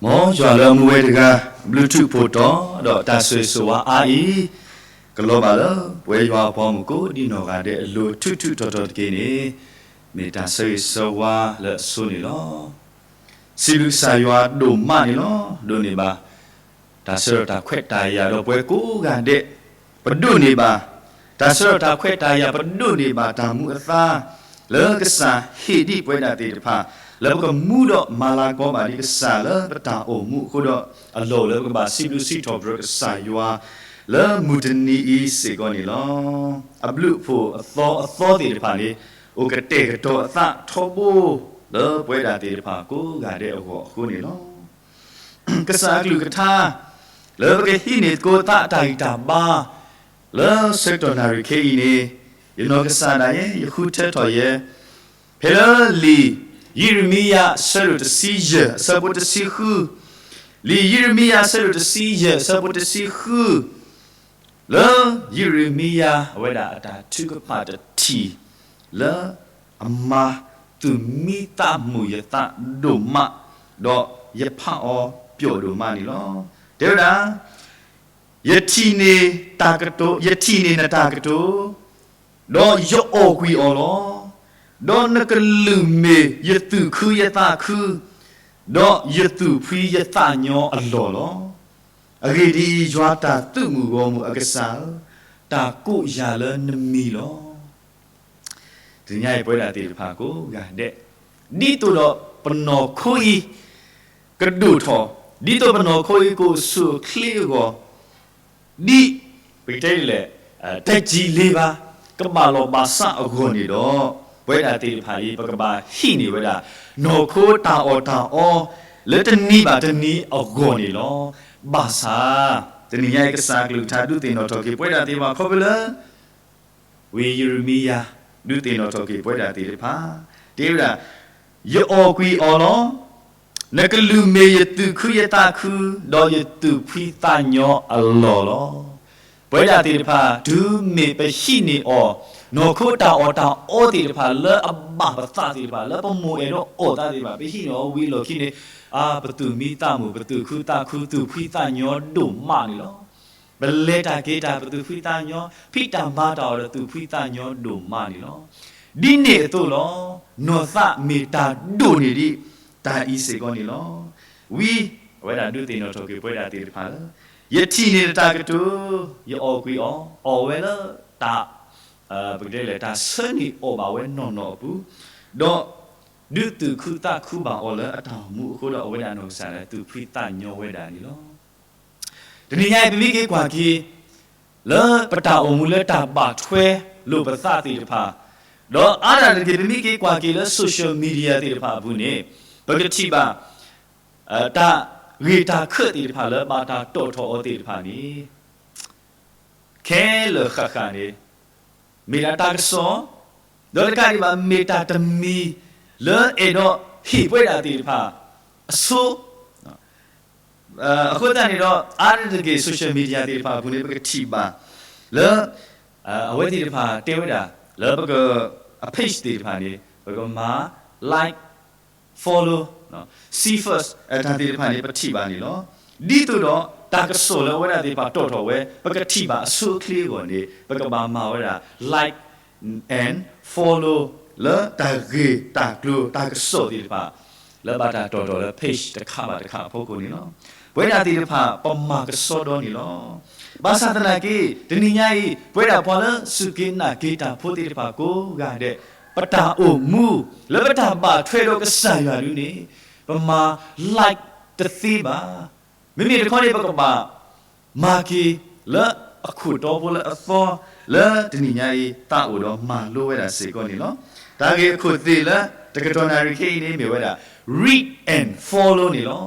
မ်ယွၤလၢအမူဝဲတဂၤ ဘျုးထူးဖှိၣ်တီ ဒီးတၢ်ဆိၣ်ဂ့ၤဆိၣ်ဝါအါအံၤ ကလီၤဘၣ်လၢ ပဝဲယွၤအပှၤမုၣ်ကိးဒံနီၢ်ဂၤဒဲးအလိၤ ထူးထူးတီၤတီၤတက့ၢ်န့ၣ် မ့ၢ်တၢ်ဆိၣ်ဂ့ၤဆိၣ်ဝါလၢအဆိန့ၣ်လီၤ. စံးဘျုးကစၢ်ယွၤဒိၣ်မးန့ၣ်လီၤ. ဒိးန့ၢ်ဘၣ် တၢ်ဆၢထၢၣ်တၢ်ခွဲးတၢ်ယာ်ဒီးပဝဲကိးဂၤဒဲး ပဒိးန့ၢ်ဘၣ် တၢ်ဆၢထၢၣ်တၢ်ခွဲးတၢ်ယာ် ပဒိးန့ၢ်ဘၣ်တၢ်မူအသါ လၢကစၢ်ဟ့ၣ်ဒံးပဝဲဒၣ်သ့ၣ်တဖၣ် လၢပကမူဒီးမၤလၤကပီၤဘၣ်ဒံးကစၢ်လၢပတၢ်အိၣ်မူအဃိဒီး အလီၢ်လၢပကဘၣ်စံးဘျုးစံးထီၣ်ပတြၢၤကစၢ်ယွၤ လၢမုၢ်တနံၤအံၤစ့ၢ်ကီးန့ၣ်လီၤ. အဘျုးအဖှိၣ်အသီအသီသ့ၣ်တဖၣ်န့ၣ် အိၣ်ကတဲာ်ကတီၤအသးထီဘိ လၢပဝဲဒၣ်သ့ၣ်တဖၣ်ကိးဂၤဒဲးအဂီၢ်အဃိန့ၣ်လီၤ. ကစၢ်အကလုၢ်ကထါ လၢပကဟံးန့ၢ်သကိးသးအတၢ်ဂံၢ်တၢ်ဘါ လၢဆၢကတီၢ်နၣ်ရံၣ်ခဲအံၤန့ၣ် ယနီၢ်ကစၢ်ဒၣ်ယဲ ယဃုထၢထီၣ်ယဲ ဖဲလၢလံာ်ယံးရမံယၤ အဆၢဒိၣ်တဆံယဲၢ် အဆၢဖိတဆံဃု, လံာ်ယံးရမံယၤ အဆၢဒိၣ်တဆံယဲၢ် အဆၢဖိတဆံဃု လၢယံးရမံယၤ အဝဲဒၣ်အတၢ်ထုကဖၣ်တထံၣ် လၢအမၤသုၣ်မံသးမုာ်ယသးဒိၣ်မး, ဒီးယဖးအီၤပျီဒိၣ်မးန့ၣ်လီၤ. တဲဝဲဒၣ်, ယထံၣ်န့ၢ်တၢ်ကတိၤ, ယထံၣ်န့ၢ်နတၢ်ကတိၤ, ဒီးယအီၣ်ကွံာ်အီၤလီၤ. ဒီးနကလုၢ်မ့ၢ်ယသူၣ်ခုယသးခု, ဒီးယသူၣ်ဖှံယသးညီအလီၢ်လီၤ. အဂ့ၢ်ဒ်အံၤ, ယွၤတၢ်သုးမုၢ်ဂီၢ်မုၢ်အကစၢ်ဧၢ, တၢ်ကိးယၤလၢနမံၤလီၤ. တနံၤညါအံၤပဝဲဒၣ်သ့ၣ်တဖၣ်ကိးဂၤဒဲး, ဒ်သိးဒီးပနီၢ်ခိအံၤ ကဒိၣ်ထီၣ်, ဒ်သိးပနီၢ်ခိအံၤကအိၣ်ဆူၣ်အိၣ်ချ့အဂီၢ်, ဒ် ပကတဲလဲၣ်, တၢ်ကံၣ်လ့ဘါ ကဘၣ်လီၢ်ဘၣ်စးအဂီၢ်န့ၣ်ဒီး, ပဝဲဒၣ်သ့ၣ်တဖၣ်အံၤ ပကဘၣ်ဟံးန့ၢ်ဝဲဒၣ် နီၢ်ခိတၢ်အီၣ်တၢ်အီ လၢတနံၤဘၣ်တနံၤအဂီၢ်န့ၣ်လီၤ. ဘၣ်ဆၣ် တနံၤညါအံၤကစၢ်အကလုၢ်ကထါဒုးသ့ၣ်နီၣ်ထီၣ်က့ၤပဝဲဒၣ်သ့ၣ်တဖၣ်ခီဖျိလၢ ဝံယံးရမံယၤ ဒုးသ့ၣ်နီၣ်ထီၣ်က့ၤပဝဲဒၣ်သ့ၣ်တဖၣ်, တဲဝဲဒၣ်, ယအီၣ်ကွံာ်အီၤလီၤ. နကလုၢ်မ့ၢ်ယသူၣ်ခုယသးခု, ဒီးယသူၣ်ဖှံသးညီအလီၢ်လီၤ. ပဝဲဒၣ်သ့ၣ်တဖၣ် တုၤမ့ၢ်ပဟံးန့ၢ်အီၤ နီၢ်ခိတၢ်အီၣ်တၢ်အီသ့ၣ်တဖၣ် လၢအဘၣ်ပသးသ့ၣ်တဖၣ် လၢပမိၢ်အဲၣ်ဒိးအီၣ်သးသ့ၣ်တဖၣ် ပဟံးန့ၢ်အီၤဝံၤအလီၢ်ခံန့ၣ်, အါ ပသူၣ်မံသးမုာ် ပသူၣ်ခုသးခု သူၣ်ဖှံသးညီဒိၣ်မးန့ၣ်လီၤ. ပလဲၤတၢ်က့ၤတၢ် ပသူၣ်ဖှံသးညီ, ဖံးတၢ်မၤတၢ်အီၤဒီးသူၣ်ဖှံသးညီဒိၣ်မးန့ၣ်လီၤ. ဒ်န့ၣ်အသိးလီၤ. နီၢ်သးမ့ၢ်တၢ်ဒိၣ်န့ၢ်ဒံး တၢ်အံၤစ့ၢ်ကီးန့ၣ်လီၤ. ဝံ အဝဲဒၣ်ဒုးသ့ၣ်နီၣ်ထီၣ်က့ၤပဝဲဒၣ်သ့ၣ်တဖၣ်လၢ, ယထံၣ်န့ၢ်နတၢ်ကတိၤ, ယအီၣ်ကွံာ်အီၤ, အီၣ်ဝဲလၢတၢ်, ပကတဲလဲၣ် တၢ်ဆၢန့ၢ်အီၣ်ဘၣ်ဝဲနီၢ်နီၢ်အပူၤ, ဒီးဒုးသူၣ်ခုသးခုဘၣ်အီၤလၢအတၢ်အိၣ်မူအဃိဒီး အဝဲဒၣ်နီၢ်ကစၢ်လၢသူၣ်ဖှံသးညီဝဲဒၣ်န့ၣ်လီၤ. တနံၤညါအံၤ ပမ့ၢ်က့ၤကွၢ်က့ၤ လၢပတၢ်အိၣ်မူလၢတၢ်ဘၣ်ထွဲလိာ်ပသးသ့ၣ်တဖၣ်, ဒီးအါဒၣ်တက့ၢ် ပမ့ၢ်က့ၤကွၢ်က့ၤလၢ social media သ့ၣ်တဖၣ်အပူၤန့ၣ်, ပကထံၣ်ဘၣ် တၢ်ဂ့ၢ်တၢ်ခၢၣ်သ့ၣ်တဖၣ်လၢဘၣ်တၢ်တီၣ်ထီၣ်အီၤသ့ၣ်တဖၣ်န့ၣ် ခဲလၢာ်ဃၣ်ဃၣ်န့ၣ် မ့ၢ်ဒၣ်တၢ်ကစီၣ်, ဒီးတကးဒံးဘၣ် မ့ၢ်တၢ်တမံၤလၢအဲၣ်ဒိးဟ့ၣ်ပဝဲဒၣ်သ့ၣ်တဖၣ်အဆိ, အဃိသတးန့ၣ်ဒီး အါတက့ၢ် social media သ့ၣ်တဖၣ်အပူၤန့ၣ် ပကထံၣ်ဘၣ်လၢ အဝဲသ့ၣ်တဖၣ်တဲဝဲဒၣ် လၢပက အ page သ့ၣ်တဖၣ်န့ၣ် ပကမၤ like, follow, see first တၢ်သ့ၣ်တဖၣ်န့ၣ် ပထံၣ်ဘၣ်န့ၣ်လီၤ. ဒ်သိးဒီးတၢ်ကစီၣ်လၢအဝဲဒၣ်သ့ၣ်တဖၣ်တီၣ်ထီၣ်ဝဲ ပကထံၣ်ဘၣ်အဆိအချ့အဂီၢ်န့ၣ် ပကဘၣ်မၤဝဲဒၣ် like and follow လၢတၢ်ဂ့ၢ်တၢ်ကျိၤတၢ်ကစီၣ်သ့ၣ်တဖၣ် လၢဘၣ်တၢ်တီၣ်ထီၣ်လၢ page တခါဘၣ်တခါအဖီခိၣ်န့ၣ်လီၤ. ပဝဲဒၣ်သ့ၣ်တဖၣ် ပမၤကဆှီဒီန့ၣ်လီၤ. ဘၣ်ဆၣ်သနာ်က့ တနံၤညါအံၤ ပဝဲဒၣ်ပှၤလၢစူၢ်က့ၤနာ်က့ၤတၢ်ဖိသ့ၣ်တဖၣ်ကိးဂၤဒဲး ပတၢ်အိၣ်မူ လၢပတၢ်ဘၣ်ထွဲဒီးကစၢ်ယွၤဒုန့ၣ် ပမၤ like တသ့ဘၣ်. မ့မ့ၢ်တခီန့ၣ် ပကဘၣ်မၤက့ၤလၢအခိၣ်တီဖိလၢအသီ လၢတနံၤညါအံၤ သးအိၣ်ဒီးမၤလိဝဲဒၣ်စ့ၢ်ကီးန့ၣ်လီၤ. တၢ်ဂ့ၢ်အခိၣ်သ့ၣ်လၢ တကတီၢ်နၣ်ရံၣ်ခဲအံၤန့ၣ် မ့ၢ်ဝဲဒၣ် read and follow န့ၣ်လီၤ.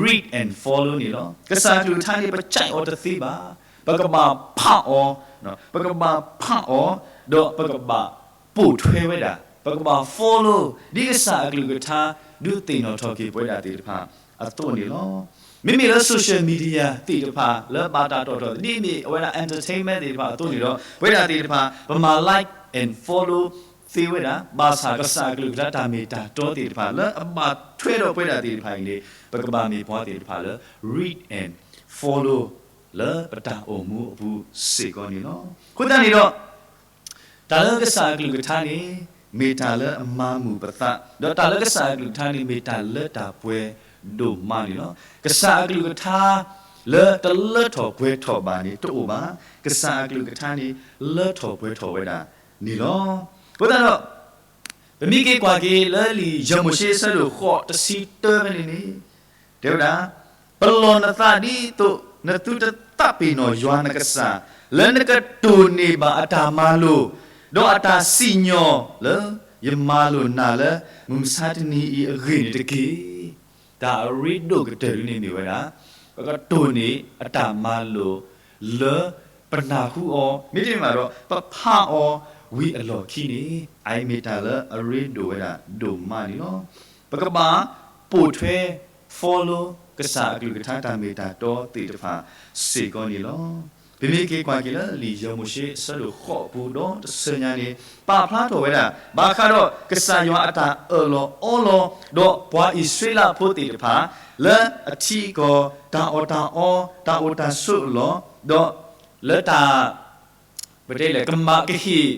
read and follow န့ၣ်လီၤ. ကစၢ်အကလုၢ်ကထါန့ၣ် ပကၠဲးအီၤတသ့ဘၣ်. ပကဘၣ်ဖးအီၤ, ပကဘၣ်ဖးအီၤ, ဒီးပကဘၣ်ပိာ်ထွဲဝဲဒၣ်, ပကဘၣ် follow ဒ်ကစၢ်အကလုၢ်ကထါ ဒုးသ့ၣ်နီၣ်ထီၣ်က့ၤပဝဲဒၣ်သ့ၣ်တဖၣ်အသိးန့ၣ်လီၤ. မ့မ့ၢ်လၢ social media သ့ၣ်တဖၣ် လၢဘၣ်တၢ်တီၣ်ထီၣ် ဒ်မ့ၢ်အဝဲဒၣ် entertainment သ့ၣ်တဖၣ်အသိးန့ၣ်ဒီး ပဝဲဒၣ်သ့ၣ်တဖၣ် ပမၤ like and follow သ့ဝဲဒၣ် ဘၣ်ဆၣ်ကစၢ်အကလုၢ်ကထါတၢ်မ့ၢ်တၢ်တီသ့ၣ်တဖၣ် လၢအဘၣ်ထွဲဒီးပဝဲဒၣ်သ့ၣ်တဖၣ်အံၤန့ၣ် ပကဘၣ်မ့ၢ်ပှၤသ့ၣ်တဖၣ်လၢ read and follow လၢပတၢ်အိၣ်မူအပူၤစ့ၢ်ကီးန့ၣ်လီၤ. အဃိသတးန့ၣ်ဒီး တၢ်လၢကစၢ်အကလုၢ်ကထါန့ၣ် မ့ၢ်တၢ်လၢအမၤမုာ်ပသး, ဒီးတၢ်လၢကစၢ်အကလုၢ်ကထါန့ၣ် မ့ၢ်တၢ်လၢတၢ်ပှဲၤဒိၣ်မးန့ၣ်လီၤ. ကစၢ်အကလုၢ်ကထါ လၢတလၢထီၣ်ပှဲၤထီၣ်ဘၣ်န့ၣ် တအိၣ်ဘၣ်. ကစၢ်အကလုၢ်ကထါန့ၣ် လၢထီၣ်ပှဲၤထီၣ်ဝဲဒၣ်န့ၣ်လီၤ. အဃိသတးဒီး ပမ့ၢ်က့ၤကွၢ်က့ၤလၢလံာ်ယဲၢ်မိၤၡ့အဆၢဒိၣ်ဃိးတဆံတၢဖဲန့ၣ်န့ၣ် တဲဝဲဒၣ်, ပလီၢ်နသးဒ်သိး နသုတသးပ့ၤနီၣ်ယွၤနကစၢ်, လၢနကတိၢ်န့ၢ်ဘၣ်အတၢ်မၤလိာ်, ဒီးအတၢ်စံၣ်ညီၣ်လၢ ယမၤလိာ်နၤလၢမုၢ်မဆါတနံၤအံၤအဂ့ၢ်န့ၣ်တက့ၢ်. တၢ်အရ့ဒိၣ်ကတၢၢ်ဒ်န့ၣ်မ့ၢ်ဝဲဒၣ် ပကတိၢ်န့ၢ်အတၢ်မၤလိာ်လၢ ပနၢ်ဟူအီၤ မ့တမ့ၢ်ဘၣ်ဒီး ပဖးအီၤဝံၤအလီၢ်ခံန့ၣ် အအံၤမ့ၢ်တၢ်လၢအရ့ဒိၣ်ဝဲဒၣ်ဒိၣ်မးန့ၣ်လီၤ. ပကဘၣ်ပိာ်ထွဲ follow ကစၢ်အကလုၢ်ကထါတၢ်မ့ၢ်တၢ်တီသ့ၣ်တဖၣ်စ့ၢ်ကီးန့ၣ်လီၤ. ပမ့ၢ်က့ၤကွၢ်က့ၤလၢလံာ်ယဲၢ်မိၤၡ့အဆၢဒိၣ်ဃိးအပူၤဒီးတဆၢညါန့ၣ် ပာ်ဖျါထီၣ်ဝဲဒၣ် ဘၣ်ဃးဒီးကစၢ်ယွၤအတၢ်အၢၣ်လီၤအီလီၤ ဒီးပှၤအံၣ်စရ့လးဖိသ့ၣ်တဖၣ် လၢအထံအကီၢ် တၢ်အီၣ်တၢ်အီ တၢ်အိၣ်တၢ်ဆိးအလီၢ် ဒီးလၢတၢ် ပတဲလဲၣ် ကမၤကဟ့ၣ်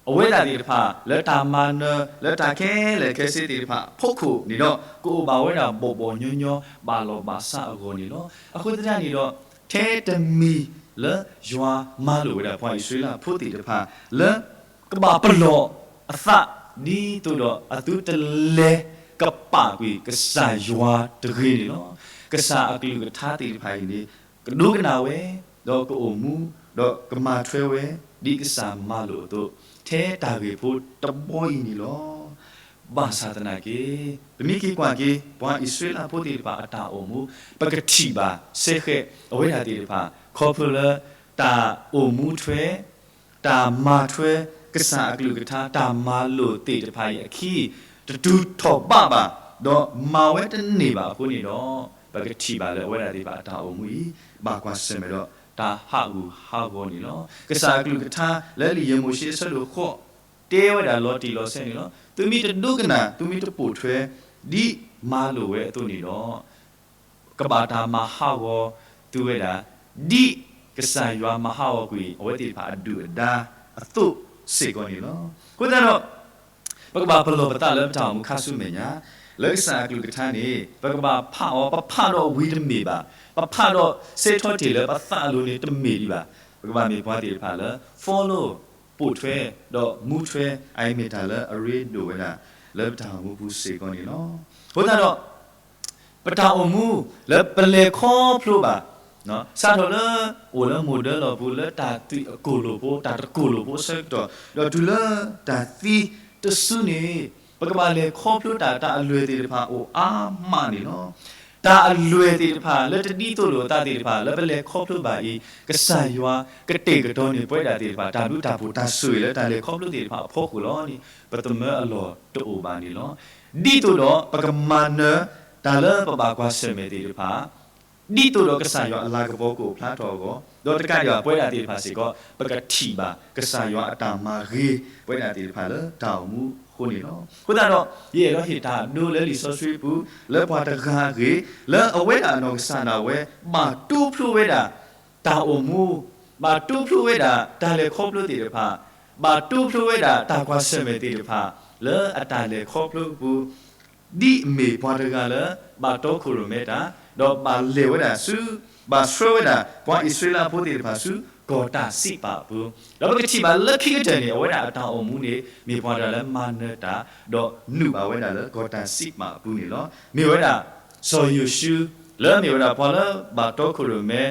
အဝဲဒၣ်သ့ၣ်တဖၣ် လၢတၢ်မၤနၢၤ လၢတၢ်ခဲလၢာ်ခဲဆ့သ့ၣ်တဖၣ်အဖီခိၣ်န့ၣ်ဒီး ကအိၣ်ဘၣ်ဝဲဒၣ်ဘီၣ်ဘီၣ်ညီညီ ဘၣ်လီၢ်ဘၣ်စးအဂီၢ်န့ၣ်လီၤ. အဃိသတးန့ၣ်ဒီး ထဲတမံၤလၢယွၤမၤလိာ်ဝဲဒၣ်ပှၤအံၣ်စရ့လးဖိသ့ၣ်တဖၣ် လၢကဘၣ်ပလီၢ်အသး ဒ်သိးဒီးအသုတလဲကပာ်ကွံာ်ကစၢ်ယွၤတဂ့ၤန့ၣ်လီၤ. ကစၢ်အကလုၢ်ကထါသ့ၣ်တဖၣ်အံၤန့ၣ် ကဒိကနၣ်ဝဲ ဒီးကအိၣ်မူ ဒီးကမၤထွဲဝဲ ဒ်ကစၢ်မၤလိာ်အသိး ထဲတၢ်ဂ့ၢ်ဖိတဘီအံၤန့ၣ်လီၤ. ဘၣ်ဆၣ်သနာ်က့ ပမ့ၢ်က့ၤကွၢ်က့ၤ ပှၤအံၣ်စရ့လးဖိသ့ၣ်တဖၣ်အတၢ်အိၣ်မူ ပကထံၣ်ဘၣ်စဲဃဲးအဝဲဒၣ်သ့ၣ်တဖၣ် ခီဖျိလၢ တၢ်အိၣ်မူထွဲ တၢ်မၤထွဲ ကစၢ်အကလုၢ်ကထါ တၢ်မၤလိာ်သ့ၣ်တဖၣ်အံၤအခံ တတုၤထီၣ်ဘးဘၣ် ဒီးမၤဝဲတန့ၢ်ဘၣ်အဃိန့ၣ်ဒီး ပကထံၣ်ဘၣ်လၢအဝဲဒၣ်သ့ၣ်တဖၣ်အတၢ်အိၣ်မူအံၤ ဘၣ်ကွၢ်ဆၢၣ်မဲာ်ဒီးတၢ်ဟးဂူာ်ဟးဂီၤန့ၣ်လီၤ. ကစၢ်အကလုၢ်ကထါလၢလံာ်ယဲၢ်မိၤၡ့အဆၢဒိၣ်ဃိး တဲဝဲဒၣ်လီၤတံၢ်လီၤဆဲးန့ၣ်လီၤ. သုမ့ၢ်တဒိကနၣ် သုမ့ၢ်တပိာ်ထွဲ ဒ်မၤလိာ်ဝဲအသိးန့ၣ်ဒီး ကဘၣ်တၢ်မၤဟးဂီၤသုဝဲဒၣ် ဒ်ကစၢ်ယွၤမၤဟးဂီၤကွံာ် အဝဲသ့ၣ်တဖၣ်အဒုၣ်အဒါအသိးစ့ၢ်ကီးန့ၣ်လီၤ. အဃိသတးဒီး ပကဘၣ်ပလီၢ်ပသးလၢပတၢ်အိၣ်မူခါဆူမဲာ်ညါ လၢကစၢ်အကလုၢ်ကထါန့ၣ် ပကဘၣ်ဖးအီၤ ပဖးဒီးဝံၤတမ့ၢ်ဘၣ်, ပဖးဒီးစဲထီၣ်တ့ၢ်လၢပသးအလိၤန့ၣ်တမ့ၢ်ဒံးဘၣ်. ပကဘၣ်မ့ၢ်ပှၤသ့ၣ်တဖၣ်လၢ follow ပိာ်ထွဲ ဒီးမူထွဲ အအံၤမ့ၢ်တၢ်လၢအရ့ဒိၣ်ဝဲဒၣ် လၢပတၢ်အိၣ်မူပူၤစ့ၢ်ကီးန့ၣ်လီၤ. အဃိသတးဒီး ပတၢ်အိၣ်မူလၢပလဲၤခီဖျိဘၣ် စးထီၣ်လၢ အိၣ်လၢမိၢ်ဒၢလီၢ်ပူၤ လၢတၢ်သွံၣ်အကိၣ်လိာ်ဖိ တၢ်တကိၣ်လိာ်ဖိအဆၢကတီၢ် ဒီးတုၤလၢတၢ်သံတစုန့ၣ် ပကဘၣ်လဲၤခီဖျိတၢ် တၢ်အလွဲၢ်သ့ၣ်တဖၣ်အိၣ်အါမးန့ၣ်လီၤ. တၢ်အလွဲၢ်သ့ၣ်တဖၣ် လၢတဒ်သိးလိာ်အသးသ့ၣ်တဖၣ် လၢပလဲၤခီဖျိဘၣ်အံၤ ကစၢ်ယွၤကတဲာ်ကတီၤန့ၢ်ပဝဲဒၣ်သ့ၣ်တဖၣ် တၢ်ဘျုးတၢ်ဖှိၣ်တၢ်ဆိၣ်ဂ့ၤလၢတၢ်လဲၤခီဖျိသ့ၣ်တဖၣ်အဖီခိၣ်လီၤန့ၣ် ပသမၢအလီၢ်တအိၣ်ဘၣ်န့ၣ်လီၤ. ဒ်သိးဒီးပကမၤနၢၤ တၢ်လၢပဘၣ်ကွၢ်ဆၢၣ်မဲာ်သ့ၣ်တဖၣ် ဒ်သိးဒီးကစၢ်ယွၤအလၤကပီၤကအိၣ်ဖျါထီၣ်အဂီၢ် ဒီးတကးဒံးဘၣ်ပဝဲဒၣ်သ့ၣ်တဖၣ်စ့ၢ်ကီး ပကထံၣ်ဘၣ်ကစၢ်ယွၤအတၢ်မၤဂ့ၤ ပဝဲဒၣ်သ့ၣ်တဖၣ်လၢတၢ်အိၣ်မူအဃိန့ၣ်လီၤ. အဃိသတးဒီး ယအဲၣ်ဒိးဟ့ၣ်တၢ်အဒိလၢလံာ်စီဆှံပူၤ လၢပှၤတဂၤအဂ့ၢ် လၢအဝဲဒၣ်အနီၢ်ကစၢ်ဒၣ်ဝဲ ဘၣ်တိဖျိဝဲဒၣ် တၢ်အိၣ်မူ ဘၣ်တိဖျိဝဲဒၣ်တၢ်လဲၤခီဖျိသ့ၣ်တဖၣ်, ဘၣ်တိဖျိဝဲဒၣ်တၢ်ကွၢ်ဆၢၣ်မဲာ်သ့ၣ်တဖၣ် လၢအတၢ်လဲၤခီဖျိအပူၤ ဒ်အမ့ၢ်ပှၤတဂၤလၢ ဘၣ်တီခိၣ်ရိၣ်မဲတၢ်, ဒီးဘၣ်လဲၤဝဲဒၣ်ဆူ ဘၣ်ဆှၢဝဲဒၣ်ပှၤအံၣ်စရ့လးဖိသ့ၣ်တဖၣ်ဆူ ကီၢ်တၢ်စံးပာ်အပူၤ, ဒီးပကထံၣ်ဘၣ်လၢခံကတၢၢ်န့ၣ် အဝဲဒၣ်အတၢ်အိၣ်မူန့ၣ် မ့ၢ်ပှၤတဂၤလၢမၤနၢၤတၢ် ဒီးနုာ်ဘၣ်ဝဲဒၣ်လၢကီၢ်တၢ်စံးပာ်အပူၤန့ၣ်လီၤ. မ့ၢ်ဝဲဒၣ် စီၤယိၤၡူ လၢအမ့ၢ်ဝဲဒၣ်ပှၤလၢဘၣ်တီခိၣ်ရိၣ်မဲ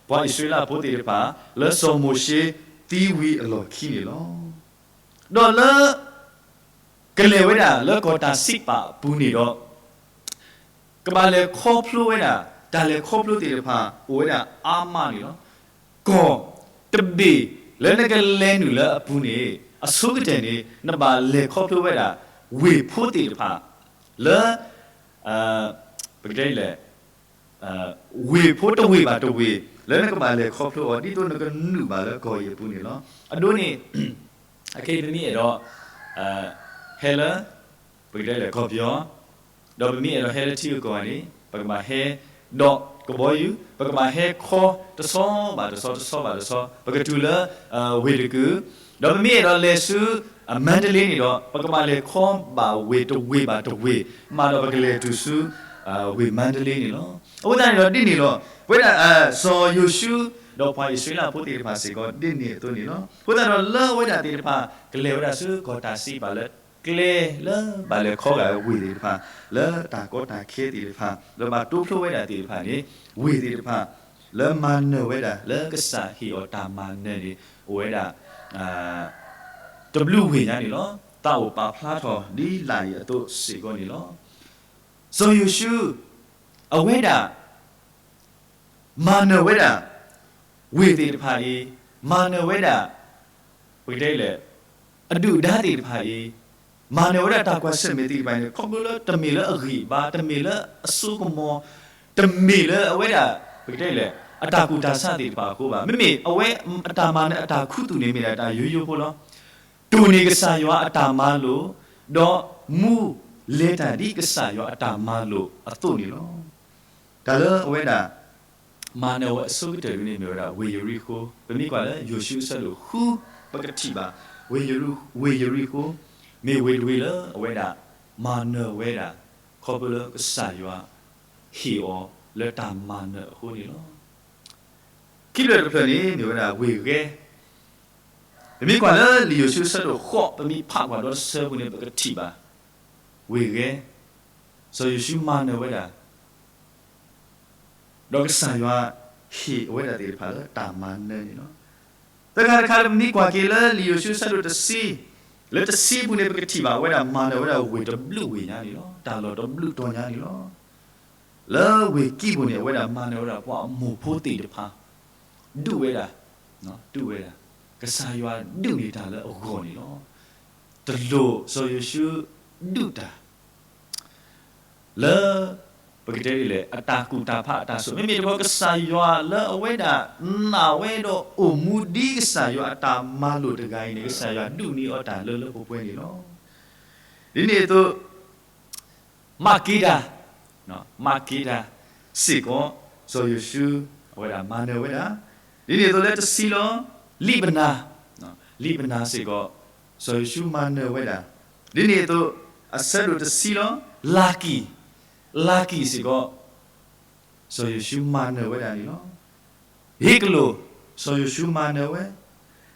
ပှၤအံၣ်စရ့လးဖိသ့ၣ်တဖၣ် လၢစီၤမိၤၡ့သံဝံၤအလီၢ်ခံန့ၣ်လီၤ. ဒီးလၢ ကလဲၤဝဲဒၣ်လၢကီၢ်တၢ်စံးပာ်အပူၤန့ၣ်ဒီး ကဘၣ်လဲၤခီဖျိဝဲဒၣ် တၢ်လဲၤခီဖျိသ့ၣ်တဖၣ် အိၣ်ဝဲဒၣ်အါမးန့ၣ်လီၤ. ကီၢ်တဘ့ၣ်လၢနကလဲၤနုာ်လၢအပူၤန့ၣ် အဆိကတၢၢ်န့ၣ် နဘၣ်လဲၤခီဖျိဝဲဒၣ် ဝ့ၢ်ဖိသ့ၣ်တဖၣ် လၢ ပကတဲလဲၣ် ဝ့ၢ်ဖိတဝ့ၢ်ဘၣ်တဝ့ၢ် လၢနကဘၣ်လဲၤခီဖျိအီၤ ဒ်သိးနကနုာ်ဘၣ်လၢကီၢ်အံၤအပူၤန့ၣ်လီၤ. အဒိန့ၣ် အခဲအံၤပမ့ၢ်အဲၣ်ဒိး ဟဲလၢ ပကတဲလဲၣ် ကီၢ်ပယီၤ, ဒီးပမ့ၢ်အဲၣ်ဒိးဟဲလၢထံဂုၤကီၢ်ဂၤန့ၣ် ပကဘၣ်ဟဲဒီးကဘီယူၤ, ပကဘၣ်ဟဲခီတဆီဘၣ်တဆီ တဆီဘၣ်တဆီ, ပကတုၤလၢ ဝ့ၢ်တကုာ်, ဒီးပမ့ၢ်အဲၣ်ဒိးလဲၤဆူ မါတလ့န့ၣ်ဒီး ပကဘၣ်လဲၤခီဘၣ်ဝ့ၢ်တဝ့ၢ်ဘၣ်တဝ့ၢ်, မ့ၢ်ဒီးပကလဲၤတုၤဆူ ဝ့ၢ်မါတလ့န့ၣ်လီၤ. အဃိသတးန့ၣ်ဒီးဒ်န့ၣ်လီၤ. ပဝဲဒၣ် စီၤယိၤၡူ ဒီးပှၤအံၣ်စရ့လးဖိသ့ၣ်တဖၣ်စ့ၢ်ကီးဒ်န့ၣ်အသိးန့ၣ်လီၤ. အဃိသတးဒီးလၢအဝဲဒၣ်သ့ၣ်တဖၣ် ကလဲၤဝဲဒၣ်ဆူကီၢ်တၢ်စံးပာ်လၢ ကျဲလၢဘၣ်လဲၤခီဂာ်ဝ့ၢ်သ့ၣ်တဖၣ် လၢတၢ်ကီတၢ်ခဲသ့ၣ်တဖၣ် လၢဘၣ်တိဖျိဝဲဒၣ်သ့ၣ်တဖၣ်န့ၣ် ဝ့ၢ်သ့ၣ်တဖၣ် လၢမၤနၢၤဝဲဒၣ်လၢကစၢ်ဟ့ၣ်အီၤတၢ်မၤနၢၤန့ၣ် အိၣ်ဝဲဒၣ် တဘျုးဝ့ၢ်ညါန့ၣ်လီၤ. သးအိၣ်ပာ်ဖျါထီၣ်ဒ်လာ်အံၤအသိးစ့ၢ်ကီးန့ၣ်လီၤ. စီၤယိၤၡူ အဝဲဒၣ် မၤနၢၤဝဲဒၣ် ဝ့ၢ်သ့ၣ်တဖၣ်အံၤ, မၤနၢၤဝဲဒၣ် ပကတဲလဲၣ် အဒုၣ်အဒါသ့ၣ်တဖၣ်အံၤ, မၤနၢၤဝဲဒၣ်တၢ်ကွၢ်ဆၢၣ်မဲာ်သ့ၣ်တဖၣ်န့ၣ် ခီဖျိလၢတမ့ၢ်လၢအဂံၢ်အဘါ, တမ့ၢ်လၢအစိကမီၤ, တမ့ၢ်လၢအဝဲဒၣ် ပကတဲလဲၣ် အတၢ်ကူၣ်တၢ်ဆးသ့ၣ်တဖၣ်အဃိဘၣ်. မ့မ့ၢ်အဝဲအတၢ်မၤနၢၤအတၢ်ခူသူၣ်န့ၣ်မ့ၢ်ဒၣ်တၢ်ယိယိဖိလီၤ. တိၢ်န့ၢ်ကစၢ်ယွၤအတၢ်မၤလိာ်, ဒီးမူလဲၤတၢ်ဒ်ကစၢ်ယွၤအတၢ်မၤလိာ်အသိးန့ၣ်လီၤ. တၢ်လၢအဝဲဒၣ် မၤနၢၤဝဲအဆိကတၢၢ်ဒၣ်န့ၣ်မ့ၢ်ဝဲဒၣ် ဝ့ၢ်ယရံၣ်ဃိၤ, ပမ့ၢ်ကွၢ်လၢယိၤၡူအဆၢဒိၣ်ဃု ပကထံၣ်ဘၣ် ဝ့ၢ်ယရံၣ်ဃိၤ မ့ၢ်ဝ့ၢ်တဝ့ၢ်လၢအဝဲဒၣ် မၤနၢၤဝဲဒၣ် ခီဖျိလၢကစၢ်ယွၤ ဟ့ၣ်အီၤလၢတၢ်မၤနၢၤအဃိန့ၣ်လီၤ. ခံဖျၢၣ်တဖျၢၣ်န့ၣ် မ့ၢ်ဝဲဒၣ်ဝ့ၢ်ဂဲၤ, ပမ့ၢ်ကွၢ်လၢလံာ်ယိၤၡူအဆၢဒိၣ်ဃိး ပမ့ၢ်ဖးကွၢ်ဒီတဆၢပူၤန့ၣ် ပကထံၣ်ဘၣ် ဝ့ၢ်ဂဲၤ, စီၤယိၤၡူမၤနၢၤဝဲဒၣ် ဒီးကစၢ်ယွၤဟ့ၣ်အဝဲဒၣ်သ့ၣ်တဖၣ်လၢတၢ်မၤနၢၤန့ၣ်လီၤ. သၢခါတခါလၢပမ့ၢ်ကွၢ်က့ၤလၢလံာ်ယိၤၡူအဆၢဒိၣ်တဆံ, လၢတဆံပူၤန့ၣ် ပကထံၣ်ဘၣ်ဝဲဒၣ်မၤနၢၤဝဲဒၣ်ဝ့ၢ်တဘျုးဝ့ၢ်ညါန့ၣ်လီၤ. တၢ်လီၢ်တဘျုးတီၤညါန့ၣ်လီၤ. လၢဝ့ၢ်ကံၢ်ပူၤန့ၣ် အဝဲဒၣ်မၤနၢၤဝဲဒၣ်ပှၤအမိၢ်ဖိသ့ၣ်တဖၣ် ဒုးဝဲဒၣ်, ဒုးဝဲဒၣ်, ကစၢ်ယွၤဒုးန့ၢ်တၢ်လၢအဂီၢ်န့ၣ်လီၤ. တလိၣ်စီၤယိၤၡူဒုးတၢ် လၢ ပကတဲဒ်လဲၣ် အတၢ်ကူၣ်တၢ်ဖးအတၢ်ဆိၣ်, မ့မ့ၢ်တခီ ကစၢ်ယွၤလၢအဝဲဒၣ်နာ်ဝဲဒီးအိၣ်မူဒ်ကစၢ်ယွၤအတၢ်မၤလိာ်တဂၤအံၤန့ၣ် ကစၢ်ယွၤဒုးန့ၢ်အီၤတၢ်လၢလၢပှဲၤပှဲၤန့ၣ်လီၤ. ဒ်န့ၣ်အသိး မၤက့ဒၤ, မၤက့ဒၤစ့ၢ်ကီး စီၤယိၤၡူ အဝဲဒၣ်မၤနၢၤဝဲဒၣ်, ဒ်န့ၣ်အသိးလၢတဆံလီၤ, လံးပနၤ, လံးပနၤစ့ၢ်ကီး စီၤယိၤၡူမၤနၢၤဝဲဒၣ်, ဒ်န့ၣ်အသိး အဆၢဒိၣ်တဆံလီၤ, လၤကံၢ်, လၤကံၢ်စ့ၢ်ကီး စီၤယိၤၡူမၤနၢၤဝဲဒၣ်န့ၣ်လီၤ. ဟ့းကလိာ်, စီၤယိၤၡူမၤနၢၤဝဲ, ဃ့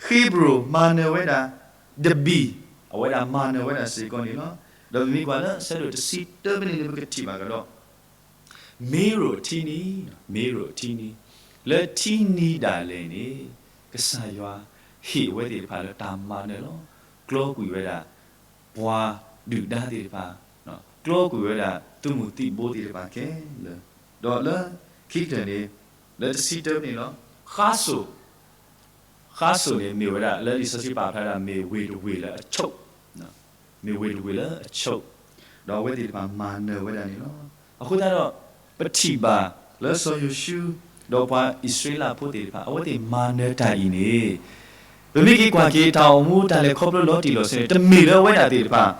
ဘြိၣ်မၤနၢၤဝဲဒၣ်, ဒဘံၣ်, အဝဲဒၣ်မၤနၢၤဝဲဒၣ်စ့ၢ်ကီးန့ၣ်လီၤ. ဒီးပမ့ၢ်ကွၢ်လၢအဆၢဒိၣ်တဆံတၢပနံၣ်န့ၣ် ပကထံၣ်ဘၣ်ကဒီး မ့ရိၣ်ထံနံၤ, မ့ရိၣ်ထံနံၤ, လၢထံနံၤဒၣ်လဲာ်န့ၣ် ကစၢ်ယွၤဟ့ၣ်အဝဲသ့ၣ်တဖၣ်လၢတၢ်မၤနၢၤလီၤ. ကျီကွံာ်ဝဲဒၣ် ပှၤဒုၣ်ဒါသ့ၣ်တဖၣ်, ကျီကွံာ်ဝဲဒၣ်သုးမုၢ်သံၣ်ဘိသ့ၣ်တဖၣ်ခဲလၢာ်, ဒီးလၢခံကတၢၢ်န့ၣ် လၢတဆံတၢပနံၣ်လီၤ. ဃါစိၣ်, ဃါစိၣ်န့ၣ်မ့ၢ်ဝဲဒၣ် လၢလံာ်စီဆှံပာ်ဖျါဒၣ်မ့ၢ်ဝ့ၢ်တဝ့ၢ်လၢအဆိး မ့ၢ်ဝ့ၢ်တဝ့ၢ်လၢအဆိး, ဒီးအဝဲသ့ၣ်တဖၣ်မၤနၢၤဝဲဒၣ်န့ၣ်လီၤ. အဃိသတးဒီး ပထံၣ်ဘၣ်လၢစီၤယိၤၡူ ဒီးပှၤအံၣ်စရ့လးဖိသ့ၣ်တဖၣ် အဝဲသ့ၣ်မၤနၢၤတၢ်အံၤန့ၣ် ပမ့ၢ်က့ၤကွၢ်က့ၤတၢ်အိၣ်မူတၢ်လဲၤခီဖျိလီၤတံၢ်လီၤဆဲးန့ၣ် တမ့ၢ်လၢအဝဲဒၣ်သ့ၣ်တဖၣ်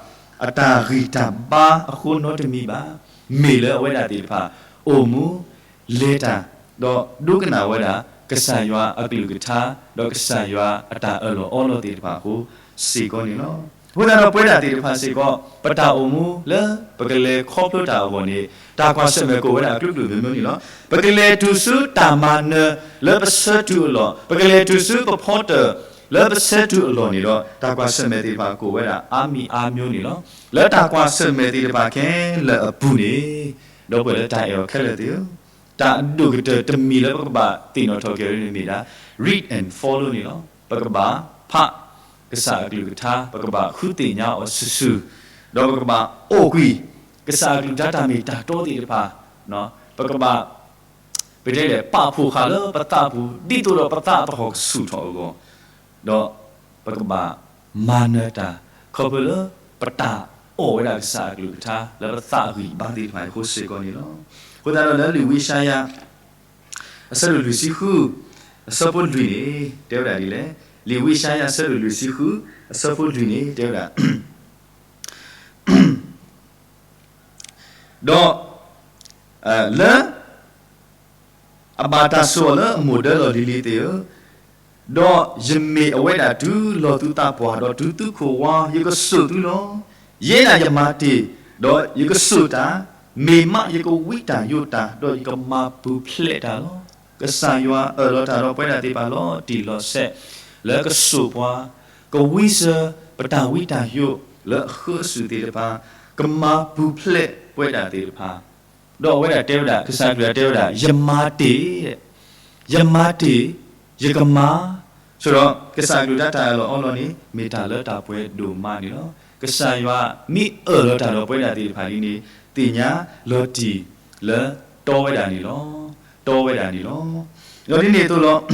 အတၢ်ဂံၢ်တၢ်ဘါအဃိနီတမံၤဘၣ်. မ့ၢ်လၢအဝဲဒၣ်သ့ၣ်တဖၣ် အိၣ်မူ လဲၤတၢ် ဒီးဒိကနၣ်ဝဲဒၣ် ကစၢ်ယွၤအကလုၢ်ကထါ ဒီးကစၢ်ယွၤအတၢ်အၢၣ်လီၤအီလီၤသ့ၣ်တဖၣ်အဃိစ့ၢ်ကီးန့ၣ်လီၤ. အဃိသတးဒီးပဝဲဒၣ်သ့ၣ်တဖၣ်စ့ၢ်ကီး ပတၢ်အိၣ်မူလၢပကလဲၤခီဖျိတၢ်အဂီၢ်န့ၣ် တၢ်ကွၢ်ဆၢၣ်မဲာ်ကအိၣ်ဝဲဒၣ်အကလုာ်ကလုာ်မ့ၢ်မ့ၢ်န့ၣ်လီၤ. ပကလဲၤတုၤဆူတၢ်မၤနၢၤလၢပဆၢတုၤအလီၢ်, ပကလဲၤတုၤဆူပဖီတၢၣ်လၢပဆၢတုၤအလီၢ်န့ၣ်ဒီး တၢ်ကွၢ်ဆၢၣ်မဲာ်သ့ၣ်တဖၣ်ကအိၣ်ဝဲဒၣ်အါမံၤအါမျိုးန့ၣ်လီၤ. လၢတၢ်ကွၢ်ဆၢၣ်မဲာ်သ့ၣ်တဖၣ်ခဲလၢာ်အပူၤန့ၣ် ဒီပုၢ်ဝဲၢ်လၢတၢ်အဲၣ်အီၤခဲလၢာ်သ့ၣ်ဧၢ, တၢ်အဒိၣ်ကတၢၢ်တမံၤလၢပကဘၣ်သ့ၣ်နီၣ်ထီၣ်က့ၤအီၤန့ၣ်မ့ၢ်ဒၣ် read and follow န့ၣ်လီၤ. ပကဘၣ်ဖးကစၢ်အကလုၢ်ကထါ, ပကဘၣ်ဃုသ့ၣ်ညါအီၤစုာ်စုာ်, ဒီးပကဘၣ်အိၣ်ကွံာ် ကစၢ်အကလုၢ်ကထါတၢ်မ့ၢ်တၢ်တီသ့ၣ်တဖၣ်, ပကဘၣ် ပတဲလဲၣ် ပာ်ဖှိၣ်ဃာ်လၢပသးပူၤ ဒ်သိးဒီးပသးပဟီၣ်ကဆူၣ်ထီၣ်အဂီၢ်, ဒီးပကဘၣ်မၤနၢၤတၢ် ခီဖျိလၢပတၢ်အီၣ်ဝဲဒၣ်ကစၢ်အကလုၢ်ကထါ လၢပသးဂံၢ်ဘါသ့ၣ်တဖၣ်အဃိစ့ၢ်ကီးန့ၣ်လီၤ. အဃိသတးဒီးလၢလံာ်ဝံယၡါယၤ အဆၢဒိၣ်လွံၢ်ဆံဃု အဆၢဖိလွံၢ်န့ၣ် တဲဝဲဒၣ်ဒ်လဲၣ်, လံာ်ဝံယၡါယၤအဆၢဒိၣ်လွံၢ်ဆံဃု အဆၢဖိလွံၢ်န့ၣ် တဲဝဲဒၣ်, ဒီး လၢ အဘၣ်တၢ်ဆိၣ်အီၤလၢအမိၢ်ဒၢလီၢ်လံၤလံၤသ့ၣ်ဧၢ, ဒီးယမ့ၢ်အဝဲဒၣ်တုၤလီၤသုသးပှၢ်, ဒီးတုၤသုခိၣ်ဝါ, ယကစိာ်သုလီၤ. ယဲဒၣ်ယမၤတ့ၢ်, ဒီးယကစိာ်တၢ်, မ့ၢ်မးယကဝံတၢ်ယိးတၢ်, ဒီးယကမၤပူၤဖျဲးတၢ်လီၤ. ကစၢ်ယွၤအၢၣ်လီၤတၢ်ဒီးပဝဲဒၣ်သ့ၣ်တဖၣ်လီၤတံၢ်လီၤဆဲး, လၢကစိာ်ပှၤ, ကဝံစၢၤပတၢ်ဝံတၢ်ယိးလၢအဃၢအစုၣ်သ့ၣ်တဖၣ်, ကမၤပူၤဖျဲးပဝဲဒၣ်သ့ၣ်တဖၣ် ဒီးအဝဲဒၣ်တဲဝဲဒၣ်, ကစၢ်အကလုၢ်တဲဝဲဒၣ်, ယမၤတ့ၢ်, ယမၤတ့ၢ်, ယကမၤ, ဆိဒီး ကစၢ်အကလုၢ်တၢ်အၢၣ်လီၤအီလီၤန့ၣ် မ့ၢ်တၢ်လၢတၢ်ပှဲၤဒိၣ်မးန့ၣ်လီၤ. ကစၢ်ယွၤမ့ၢ်အၢၣ်လီၤတၢ်ဒီးပဝဲဒၣ်သ့ၣ်တဖၣ်ဒ်န့ၣ် သ့ၣ်ညါလီၤတံၢ်လၢတီဝဲဒၣ်န့ၣ်လီၤ. တီဝဲဒၣ်န့ၣ်လီၤ. ဒီးဒ်န့ၣ်အသိးလီၤ.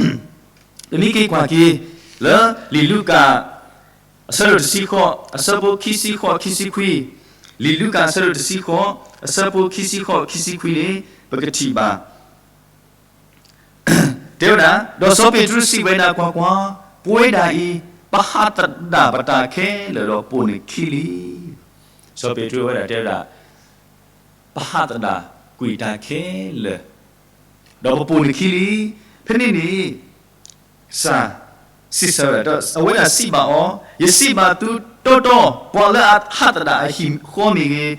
ပမ့ၢ်က့ၤကွၢ်က့ၤ လၢလံာ်လူၤကၣ် အဆၢဒိၣ်တဆံဃိး အဆၢဖိခံဆံဃိး ခံဆံခွံ, လံာ်လူၤကၣ်အဆၢဒိၣ်တဆံဃိး အဆၢဖိခံဆံဃိး ခံဆံခွံန့ၣ် ပကထံၣ်ဘၣ် တဲဝဲဒၣ်, ဒီးစီၤပ့းတရူးစံးဝဲဒၣ်, ကွၢ်ကွၢ်, ပဝဲဒၣ်အံၤ ပဟးသဒၣ်ပတၢ်ခဲလၢာ်ဒီးပိာ်နခံလံ. စီၤပ့းတရူးဝဲဒၣ်တဲဝဲဒၣ်, ပဟးသဒၣ်ကွံာ်တၢ်ခဲလၢာ် ဒီးပပိာ်နခံလံ. ဖဲန့ၣ်န့ၣ် ကစၢ်စံးဆၢဝဲဒၣ်, အဝဲဒၣ်စံးဘၣ်အီၤ, ယစံးဘၣ်သုတီတီ, ပှၤလၢအဟးသဒၣ်အဟံၣ်ဃီမ့ၢ်ဂ့ၤ,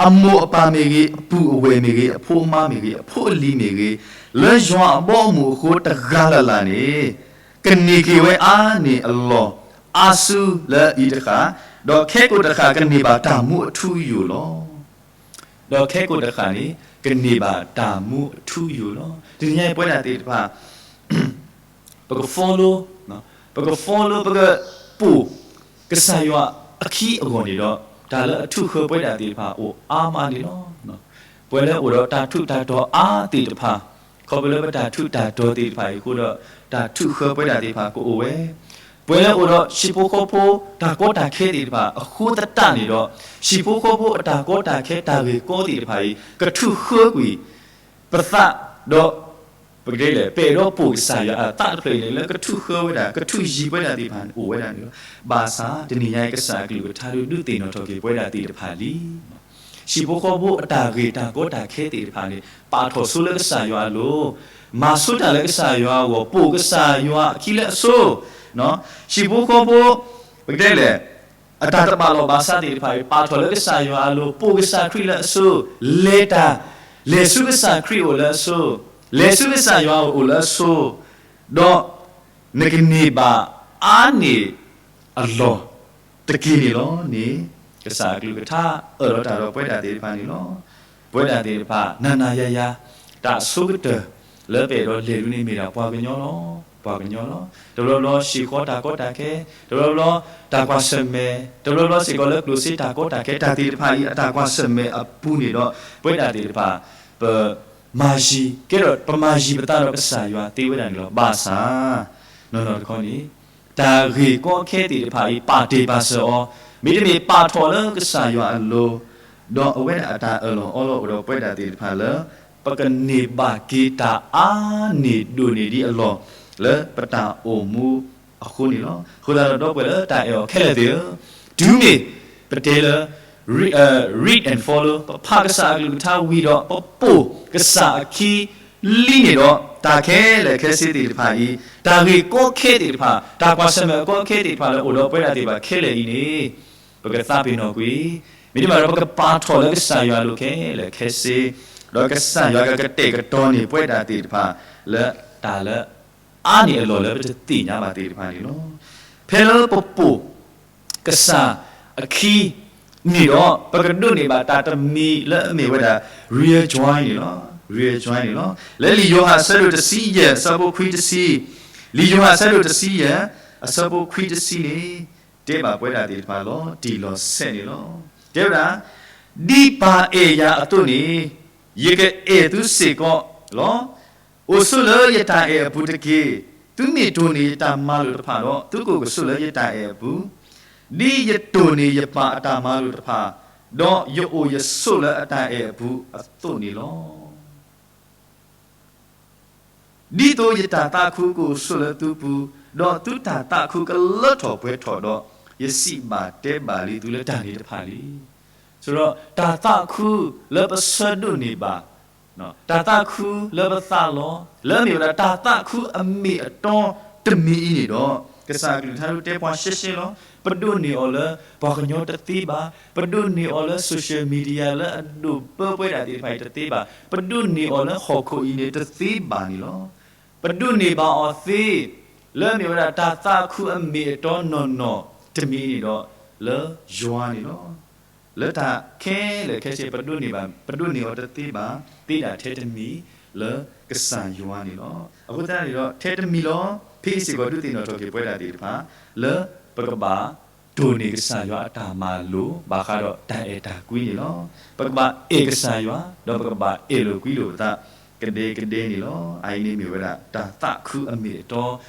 အမိၢ်အပၢ်မ့ၢ်ဂ့ၤ, အပုၢ်အဝဲၢ်မ့ၢ်ဂ့ၤ, အဖိအမါမ့ၢ်ဂ့ၤ, အဖိအလံၤမ့ၢ်ဂ့ၤ, လၢယွၤအဘီအမုၢ်အဃိတဂၤလၢ်လၢ်န့ၣ် ကန့ၢ်က့ၤဝဲအါန့ၢ်အလီၢ်အါစုလၢအံၤတဃၣ်, ဒီးခဲကိာ်တဃၣ်ကန့ၢ်ဘၣ်တၢ်မူအထူအယိာ်လီၤ. ဒီးခဲကိာ်တဃၣ်န့ၣ် ကန့ၢ်ဘၣ်တၢ်မူအထူအယိာ်လီၤ. တနံၤညါအံၤပဝဲဒၣ်သ့ၣ်တဖၣ် ပက follow, ပက follow ပကပိာ်ကစၢ်ယွၤအခံအဂီၢ်န့ၣ်ဒီး တၢ်လၢအထုးဃၢပဝဲဒၣ်သ့ၣ်တဖၣ်အိၣ်အါမးန့ၣ်လီၤ. ပှၤလၢအိၣ်ဒီးတၢ်ထူးတၢ်တီၤအါသ့ၣ်တဖၣ်, ခီဖျိလၢပတၢ်ထူးတၢ်တီၤသ့ၣ်တဖၣ်အံၤအဃိဒီး တၢ်ထုးဃၢပဝဲဒၣ်သ့ၣ်တဖၣ်ကအိၣ်ဝဲ ပှၤလၢအိၣ်ဒီးဟံၣ်ဖိဃီဖိတၢ်ကီတၢ်ခဲသ့ၣ်တဖၣ်အဃိသတးန့ၣ်ဒီး ဟံၣ်ဖိဃီဖိအတၢ်ကီတၢ်ခဲတၢ်ဂ့ၢ်ကီသ့ၣ်တဖၣ်အံၤ ကထုးဃၢကွံာ်ပသးဒီး ပကတဲလဲၣ် ပအဲၣ်ဒိးပိာ်ကစၢ်ယွၤအသးတဖျၢၣ်အံၤန့ၣ် လၢကထုးဃၢဝဲဒၣ် ကထုးယံၤပဝဲဒၣ်သ့ၣ်တဖၣ်န့ၣ် အိၣ်ဝဲဒၣ်န့ၣ်လီၤ. ဘၣ်ဆၣ်တနံၤညါအံၤ ကစၢ်အကလုၢ်ကထါဒုးသ့ၣ်နီၣ်ထီၣ်က့ၤပဝဲဒၣ်သ့ၣ်တဖၣ်လံ ဟံၣ်ဖိဃီဖိအတၢ်ဂ့ၢ်တၢ်ကီတၢ်ခဲသ့ၣ်တဖၣ်န့ၣ် ပာ်ထီၣ်ဆိလၢကစၢ်ယွၤအလိၤ, မၤဆိတၢ်လၢကစၢ်ယွၤအဂီၢ်, ပိာ်ကစၢ်ယွၤအခံလၢအဆိ, ဟံၣ်ဖိဃီဖိ ပကတဲလဲၣ် အတၢ်တဘၣ်လီၢ်ဘၣ်စးသ့ၣ်တဖၣ်အံၤ ပာ်ထီၣ်လၢကစၢ်ယွၤအလိၤ, ပိာ်ကစၢ်ခရံာ်လၢအဆိ, လဲၤတၢ်, လဲၤဆူကစၢ်ခရံာ်အိၣ်လၢအဆိ, လဲၤဆူကစၢ်ယွၤအိၣ်လၢအဆိ, ဒီး နကန့ၢ်ဘၣ်အါန့ၢ်အလီၢ်တက့ၢ်န့ၣ်လီၤန့ၣ် ကစၢ်အကလုၢ်ကထါအၢၣ်လီၤတၢ်ဒီးပဝဲဒၣ်သ့ၣ်တဖၣ်န့ၣ်လီၤ. ပဝဲဒၣ်သ့ၣ်တဖၣ် နၤနၤယၤယၤ တၢ်အဆိကတၢၢ်လၢပအဲၣ်ဒိးလဲၤဒုးန့ၣ်မ့ၢ်ဒၣ်ပှၤကညီလီၤ. ပှၤကညီလီၤ. တဘျီဘျီ ဟံၣ်ဃီတၢ်ကီတၢ်ခဲ, တဘျီဘျီ တၢ်ကွၢ်ဆၢၣ်မဲာ်, တဘျီဘျီစ့ၢ်ကီးလၢကျိၣ်စ့တၢ်ကီတၢ်ခဲ တၢ်သ့ၣ်တဖၣ်အံၤ အတၢ်ကွၢ်ဆၢၣ်မဲာ်အပူၤန့ၣ်ဒီး ပဝဲဒၣ်သ့ၣ်တဖၣ် ပမၤယံၤ ကဲဒီးပမၤယံၤပသးဒီးကစၢ်ယွၤသ့ဝဲဒၣ်န့ၣ်လီၤ. ဘၣ်ဆၣ် နီၢ်နီၢ်တခီန့ၣ် တၢ်ဂ့ၢ်ကီခဲသ့ၣ်တဖၣ်အံၤ ပာ်တ့ၢ်ပာ်စၢၤအီၤ, မ့တမ့ၢ်ပာ်ထီၣ်လၢကစၢ်ယွၤအလိၤ, ဒီးအဝဲဒၣ်အတၢ်အၢၣ်လီၤအီလီၤအိၣ်ဒီးပဝဲဒၣ်သ့ၣ်တဖၣ်လၢ ပကန့ၢ်ဘၣ်က့ၤတၢ်အါန့ၢ်ဒိၣ်န့ၢ်ဒံးအလီၢ် လၢပတၢ်အိၣ်မူအဃိန့ၣ်လီၤ. အဃိသတးဒီး ဒီပုၢ်ဝဲၢ်လၢတၢ်အဲၣ်အီၤခဲလၢာ်သ့ၣ်ဧၢ, တုၤမ့ၢ်ပတဲလၢ re- အဲ read and follow ပဖးကစၢ်အကလုၢ်ကထါဝံၤဒီး ပပိာ်ကစၢ်အခံလံန့ၣ်ဒီး တၢ်ခဲလၢာ်ခဲဆ့သ့ၣ်တဖၣ်အံၤ, တၢ်ဂ့ၢ်ကီခဲသ့ၣ်တဖၣ်, တၢ်ကွၢ်ဆၢၣ်မဲာ်အကီခဲသ့ၣ်တဖၣ်လၢအိၣ်ဒီးပဝဲဒၣ်သ့ၣ်တဖၣ်ခဲလၢာ်အံၤန့ၣ် ပကသးပ့ၤနီၣ်ကွံာ်, မ့တမ့ၢ်ဒီးပကပာ်ထီၣ်လၢကစၢ်ယွၤအလိၤခဲလၢာ်ခဲဆ့, ဒီးကစၢ်ယွၤကကတဲာ်ကတီၤန့ၢ်ပဝဲဒၣ်သ့ၣ်တဖၣ် လၢတၢ်လၢအါန့ၢ်အလီၢ်လၢပတသ့ၣ်ညါဘၣ်သ့ၣ်တဖၣ်န့ၣ်လီၤ. ဖဲလၢပပိာ်ကစၢ်အခံန့ၣ်ဒီး ပကဒိးန့ၢ်ဘၣ်တၢ်တမံၤလၢအမ့ၢ်ဝဲဒၣ် real joy န့ၣ်လီၤ. real joy န့ၣ်လီၤ. လၢလံာ်ယိၤဟၣ်အဆၢဒိၣ်တဆံယဲၢ် အဆၢဖိခွံတဆံ, လံာ်ယိၤဟၣ်အဆၢဒိၣ်တဆံယဲၢ် အဆၢဖိခွံတဆံန့ၣ် တဲဘၣ်ပဝဲဒၣ်သ့ၣ်တဖၣ်လီၤတံၢ်လီၤဆဲးန့ၣ်လီၤ. တဲဝဲဒၣ်, ဒ်ပၢ်အဲၣ်ယၤအသိးန့ၣ် ယကအဲၣ်သုစ့ၢ်ကီးလီၤ. အိၣ်ဆိးလၢယတၢ်အဲၣ်အပူၤတက့ၢ်. သုမ့ၢ်တိၢ်န့ၢ်ယတၢ်မၤလိာ်တဖၣ်ဒီး သုကအိၣ်ကဆိးလၢယတၢ်အဲၣ်အပူၤ, ဒ်ယတိၢ်န့ၢ်ယပၢ်အတၢ်မၤလိာ်တဖၣ်, ဒီးယအိၣ်ယဆိးလၢအတၢ်အဲၣ်အပူၤအသိးန့ၣ်လီၤ. ဒ်သိးယတၢ်သးခုကအိၣ်ဆိးလၢသုပူၤ, ဒီးသုတၢ်သးခုကလၢထီၣ်ပှဲၤထီၣ်ဒီး ယစံးဘၣ်တဲဘၣ်လံသုလၢတၢ်န့ၣ်တဖၣ်လံ. ဆိုတော့ တၢ်သးခုလၢပဆၢဒိးန့ၢ်ဘၣ်, တၢ်သးခုလၢပသးလီ, လၢအမ့ၢ်ဝဲဒၣ်တၢ်သးခုအမ့ၢ်အတီတမံၤအံၤန့ၣ်ဒီး, ကစၢ်အကလုၢ်ကထါဒုးတဲပှၤရှဲရှဲလီၤ. ပဒိးန့ၢ်အီၤလၢပှၤကညီတသ့ဘၣ်, ပဒိးန့ၢ်အီၤလၢ social media လၢအဒိးပၢပှဲၤဒၣ်သ့ၣ်တဖၣ်အံၤတသ့ဘၣ်, ပဒိးန့ၢ်အီၤလၢဟီၣ်ခိၣ်အံၤန့ၣ်တသ့ဘၣ်န့ၣ်လီၤ. ပဒိးန့ၢ်ဘၣ်အီၤသ့ လၢအမ့ၢ်ဝဲဒၣ်တၢ်သးခုအမ့ၢ်အတီနီၢ်နီၢ်တမံၤန့ၣ်ဒီး လၢယွၤန့ၣ်လီၤ. လၢတၢ်ခဲလၢာ်ခဲဆ့ ပဒိးန့ၢ်ဘၣ်, ပဒိးန့ၢ်အီၤတသ့ဘၣ်, သ့ဒၣ်ထဲတမံၤလၢကစၢ်ယွၤန့ၣ်လီၤ. အဃိသတးန့ၣ်ဒီး ထဲတမံၤလီၤ. ဖဲအံၤစ့ၢ်ကီးဒုးသ့ၣ်နီၣ်ထီၣ်က့ၤပဝဲဒၣ်သ့ၣ်တဖၣ် လၢပကဘၣ်တိၢ်န့ၢ်ကစၢ်ယွၤအတၢ်မၤလိာ် ဘၣ်ဃးဒီးတၢ်အဲၣ်တၢ်ကွံန့ၣ်လီၤ. ပကဘၣ်အဲၣ်ကစၢ်ယွၤ ဒီးပကဘၣ်အဲၣ်လိာ်ကွံလိာ်ပသး ကဒဲကဒဲန့ၣ်လီၤ. အအံၤန့ၣ်မ့ၢ်ဝဲဒၣ်တၢ်သးခုအမ့ၢ်အတီ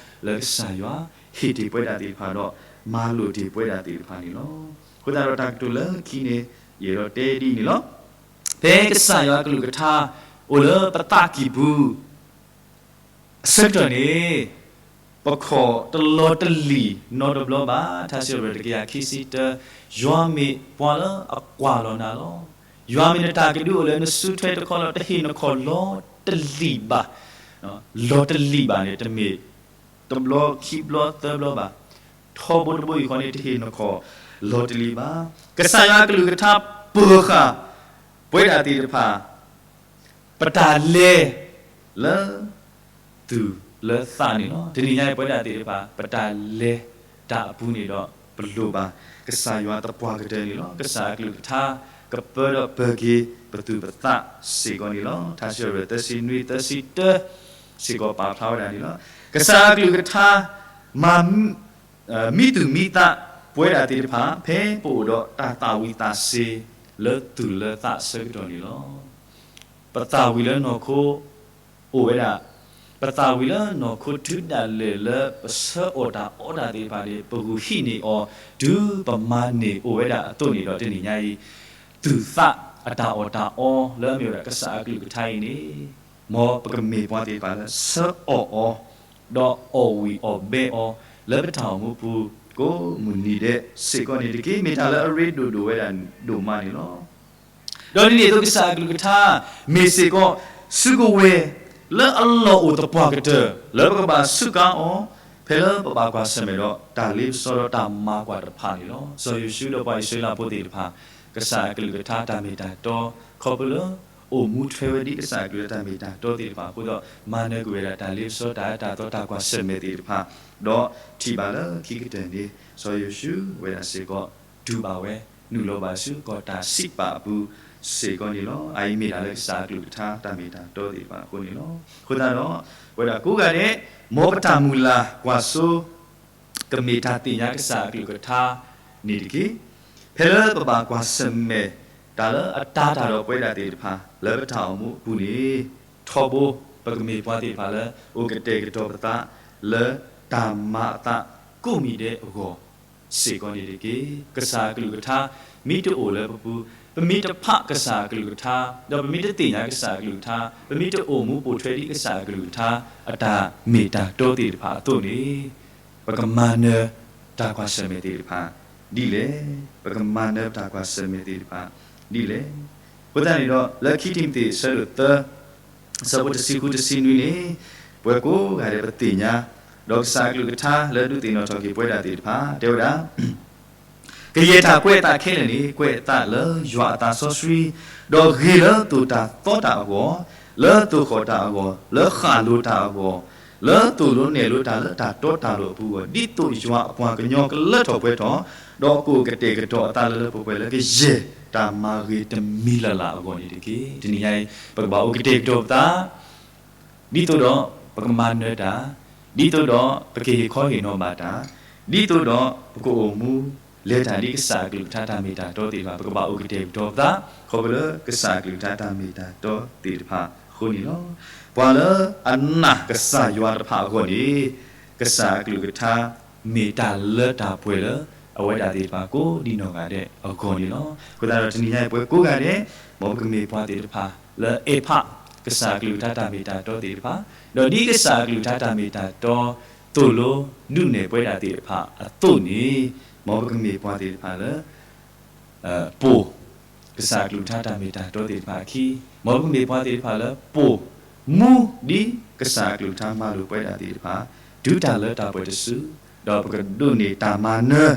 လၢကစၢ်ယွၤ ဟ့ၣ်တ့ၢ်ပဝဲဒၣ်သ့ၣ်တဖၣ်ဒီး မၤလိာ်တ့ၢ်ပဝဲဒၣ်သ့ၣ်တဖၣ်န့ၣ်လီၤ. အဃိသတးဒီးတၢ်ကတိၤလၢခံန့ၣ် ယအဲၣ်ဒိးတဲဒ်အံၤန့ၣ်လီၤ. ဖဲကစၢ်ယွၤအကလုၢ်ကထါ အိၣ်လၢပသးကံၢ်ပူၤ အဆၢကတီၢ်န့ၣ် ပခီၣ်တလီၤတလံၤနီတဘျီဘၣ်. ထါစံးထီၣ်ပတြၢၤတကယၤခံဆံတၢ, ယွၤမ့ၢ်ပှၤလၢအကွၢ်လီၤနၤလီၤ. ယွၤမ့ၢ်နတၢ်ကဒုအိၣ်လၢနစုထွဲတခီလီၤ. တဟ့ၣ်နခီၣ်လီၤတလံၤဘၣ်. လီၤတလံၤဘၣ်န့ၣ် တမ့ၢ်တဘျီခံဘျီသၢဘျီဘၣ်. ထီဘိတဘိယူၢ်ဃီန့ၣ် တဟ့ၣ်နခီၣ်လီၤတလံၤဘၣ်. ကစၢ်ယွၤအကလုၢ်ကထါပၢၤဃာ် ပဝဲဒၣ်သ့ၣ်တဖၣ် ပတၢ်လဲၤ လၢ သူၣ်လၢသးန့ၣ်လီၤ. တနံၤညါအံၤပဝဲဒၣ်သ့ၣ်တဖၣ် ပတၢ်လဲၤတၢ်အပူၤန့ၣ်ဒီး ပလိၣ်ဘၣ်ကစၢ်ယွၤသပှၢ်ကတၢၢ်န့ၣ်လီၤ. ကစၢ်အကလုၢ်ကထါ ကပၢဒီးပၢၤက့ၤပသူၣ်ပသးစ့ၢ်ကီးန့ၣ်လီၤ. ထါစံးထီၣ်ပတြၢၤသၢဆံနွံသၢဆံတၢ စ့ၢ်ကီးပာ်ဖျါဝဲဒၣ်န့ၣ်လီၤ. ကစၢ်အကလုၢ်ကထါ မၤ မံသူၣ်မံသး ပဝဲဒၣ်သ့ၣ်တဖၣ် ဖဲပအိၣ်ဒီးတၢ်သၣ်ဝံၤသးစ့ၤ လၢသူၣ်လၢသးအဆၢကတီၢ်န့ၣ်လီၤ. ပသၣ်ဝံၤလၢနီၢ်ခိ အိၣ်ဝဲဒၣ်, ပသၣ်ဝံၤလၢနီၢ်ခိတုၤဒၣ်လဲာ်လၢပဆၢအီၣ်တၢ်အီတၢ်သ့ၣ်တဖၣ်န့ၣ် ပဂုာ်ဟံးန့ၢ်အီၤ တုၤပမၤန့ၢ်အိၣ်ဝဲဒၣ်အသိးန့ၣ်ဒီး တနံၤညါအံၤ သူၣ်သးအတၢ်အီၣ်တၢ်အီလၢအမ့ၢ်ဝဲဒၣ်ကစၢ်အကလုၢ်ကထါအံၤန့ၣ် မ်ပကမ့ၢ်ပှၤသ့ၣ်တဖၣ်လၢဆၢအီၣ်အီၤ ဒီးအီၣ်ဝံၣ်အီၣ်ဘဲအီၤ လၢပတၢ်အိၣ်မူပူၤ ကိးမုၢ်နံၤဒဲးစ့ၢ်ကီးန့ၣ်တက့ၢ်. မ့ၢ်တၢ်လၢအရ့ဒိၣ်ဒိၣ်ဝဲဒၣ်ဒိၣ်မးန့ၣ်လီၤ. ဒီးဒ်န့ၣ်အသိးကစၢ်အကလုၢ်ကထါ မ့ၢ်စ့ၢ်ကီး စုကဝဲၤ လၢအလီၢ်အိၣ်သပှၢ်ကတၢၢ် လၢပကဘၣ်စူးကါအီၤ ဖဲလၢပဘၣ်ကွၢ်ဆၢၣ်မဲာ်ဒီးတၢ်လ့ပစီဒီးတၢ်မၤကွၢ်တဖၣ်န့ၣ်လီၤ. စီၤယိၤၡူဒီးပှၤအံၣ်စရ့လးဖိသ့ၣ်တဖၣ် ကစၢ်အကလုၢ်ကထါတၢ်မ့ၢ်တၢ်တီ ခီဖျိလၢ အိၣ်မူထွဲဝဲဒ်ကစၢ်အကလုၢ်ကထါတၢ်မ့ၢ်တၢ်တီသ့ၣ်တဖၣ်အဃိဒီး မၤနၢၤကွံာ်ဝဲဒၣ်တၢ်လ့ပစီတၢ်အၢတၢ်သီတၢ်ကွၢ်ဆၢၣ်မဲာ်သ့ၣ်တဖၣ်, ဒီးထံၣ်ဘၣ်လၢခံကတၢၢ်န့ၣ် စီၤယိၤၡူဝဲဒၣ်စ့ၢ်ကီး တူၢ်ဘၣ်ဝဲ နုာ်လီၤဘၣ်ဆူကီၢ်တၢ်စံးပာ်အပူၤစ့ၢ်ကီးန့ၣ်လီၤ. အအံၤမ့ၢ်တၢ်လၢကစၢ်အကလုၢ်ကထါတၢ်မ့ၢ်တၢ်တီသ့ၣ်တဖၣ်အဃိန့ၣ်လီၤ. အဃိသတးဒီး ဝဲဒၣ်ကိးဂၤဒဲး မ်ပတၢ်မုၢ်လၢ်ကွၢ်စိ ကမ့ၢ်တၢ်သ့ၣ်ညါကစၢ်အကလုၢ်ကထါန့ၣ်တက့ၢ်. ဖဲလၢပဘၣ်ကွၢ်ဆၢၣ်မဲာ် တၢ်လၢအတၤတၢ်ဒီးပဝဲဒၣ်သ့ၣ်တဖၣ် လၢပတၢ်အိၣ်မူအပူၤန့ၣ် ထီဘိ ပကမ့ၢ်ပှၤသ့ၣ်တဖၣ်လၢ အိၣ်ကတဲာ်ကတီၤပသး လၢတၢ်မၤအသးကိးမံၤဒဲးအဂီၢ် စ့ၢ်ကီးန့ၣ်တက့ၢ်. ကစၢ်အကလုၢ်ကထါ မ့ၢ်တအိၣ်လၢပပူၤ, ပမ့ၢ်တဖးကစၢ်အကလုၢ်ကထါ, ဒီးပမ့ၢ်တသ့ၣ်ညါကစၢ်အကလုၢ်ကထါ, ပမ့ၢ်တအိၣ်မူပိာ်ထွဲဒ်ကစၢ်အကလုၢ်ကထါ အတၢ်မ့ၢ်တၢ်တီသ့ၣ်တဖၣ်အသိးန့ၣ် ပကမၤနၢၤတၢ်ကွၢ်ဆၢၣ်မဲာ်သ့ၣ်တဖၣ်ဒ်လဲၣ်. ပကမၤနၢၤပတၢ်ကွၢ်ဆၢၣ်မဲာ်သ့ၣ်တဖၣ်ဒ်လဲၣ်. အဃိသတးန့ၣ်ဒီး လၢခံတံၤမသ့း အဆၢဒိၣ်သၢ အဆၢဖိတဆံဃုတဆံနွံန့ၣ် ပဝဲကိးဂၤဒဲးပသ့ၣ်ညါ, ဒီးကစၢ်အကလုၢ်ကထါလၢဒုးသ့ၣ်နီၣ်ထီၣ်က့ၤပဝဲဒၣ်သ့ၣ်တဖၣ် တဲဝဲဒၣ် ကယဲၢ်တၢ်ကွဲးအသးခဲလၢာ်န့ၣ် ကွဲးအသးလၢယွၤအသးစီဆှံ, ဒီးဂ့ၤလၢသိၣ်တၢ်သီတၢ်အဂီၢ်, လၢသိၣ်ဃီၣ်တၢ်အဂီၢ်, လၢဃၣ်လိၤတၢ်အဂီၢ်, လၢသိၣ်လိနဲၣ်လိတၢ်လၢတၢ်တီတၢ်လိၤအပူၤအဂီၢ်, ဒ်သိးယွၤအပှၤကညီကလၢထီၣ်ပှဲၤထီၣ်, ဒီးကအိၣ်ကတဲာ်ကတီၤအသးလၢလၢပှဲၤပှဲၤလၢကယဲၢ်တၢ်မၤဂ့ၤတမံၤလၢ်လၢ်အဂီၢ်န့ၣ်တက့ၢ်. တနံၤညါအံၤ ပကဘၣ်အိၣ်ကတဲာ်ကတီၤပသး ဒ်သိးဒီးပကမၤနၢၤတၢ်, ဒ်သိးဒီးပကဟ့ၣ်ခီဟ့ၣ်နီၤဘၣ်တၢ်, ဒ်သိးဒီးပကအိၣ်မူလဲၤတၢ်ဒ်ကစၢ်အကလုၢ်ကထါတၢ်မ့ၢ်တၢ်တီသ့ၣ်တဖၣ် ပကဘၣ်အိၣ်ကတဲာ်ကတီၤပသး ခီဖျိလၢကစၢ်အကလုၢ်ကထါတၢ်မ့ၢ်တၢ်တီသ့ၣ်တဖၣ်အဃိန့ၣ်လီၤ. ပှၤလၢအနာ်ကစၢ်ယွၤတဖၣ်အဂီၢ်န့ၣ် ကစၢ်အကလုၢ်ကထါမ့ၢ်တၢ်လၢတၢ်ပှဲၤလၢအဝဲဒၣ်သ့ၣ်တဖၣ်ကိးဒံနီၢ်ဂၤဒဲးအဂီၢ်န့ၣ်လီၤ. အဃိသတးဒီးတနံၤညါအံၤပှၤကိးဂၤဒဲး မ်ပကမ့ၢ်ပှၤသ့ၣ်တဖၣ်လၢအဲၣ်ဖးကစၢ်အကလုၢ်ကထါတၢ်မ့ၢ်တၢ်တီသ့ၣ်တဖၣ်, ဒီးဒ်ကစၢ်အကလုၢ်ကထါတၢ်မ့ၢ်တၢ်တီ သိၣ်လိဒုးနဲၣ်ပဝဲဒၣ်သ့ၣ်တဖၣ်အသိးန့ၣ် မ်ပကမ့ၢ်ပှၤသ့ၣ်တဖၣ်လၢ ပိာ်ကစၢ်အကလုၢ်ကထါတၢ်မ့ၢ်တၢ်တီသ့ၣ်တဖၣ်အခံ, မ်ပကမ့ၢ်ပှၤသ့ၣ်တဖၣ်လၢပိာ်မူ ဒ်ကစၢ်အကလုၢ်ကထါမၤလိာ်ပဝဲဒၣ်သ့ၣ်တဖၣ်, တုၤတၢ်လၢတၢ်ပှဲၤတစု, ဒီးပကဒိးန့ၢ်တၢ်မၤနၢၤ,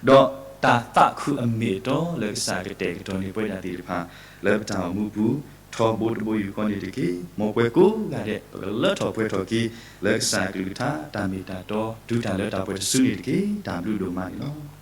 ဒီးတၢ်သးခုအမ့ၢ်အတီလၢကစၢ်ကတဲာ်ကတီၤန့ၢ်ပဝဲဒၣ်သ့ၣ်တဖၣ်, လၢပတၢ်အိၣ်မူပူၤ, ထီဘိတဘိယူၢ်ဃီန့ၣ်တက့ၢ်. မ်ပှၤကိးဂၤဒဲး ပကလၢထီၣ်ပှဲၤထီၣ်က့ၤ လၢကစၢ်အကလုၢ်ကထါတၢ်မ့ၢ်တၢ်တီ တုၤတၢ်လၢတၢ်ပှဲၤတစုန့ၣ်တက့ၢ်. တၢ်ဘျုးဒိၣ်မးန့ၣ်လီၤ.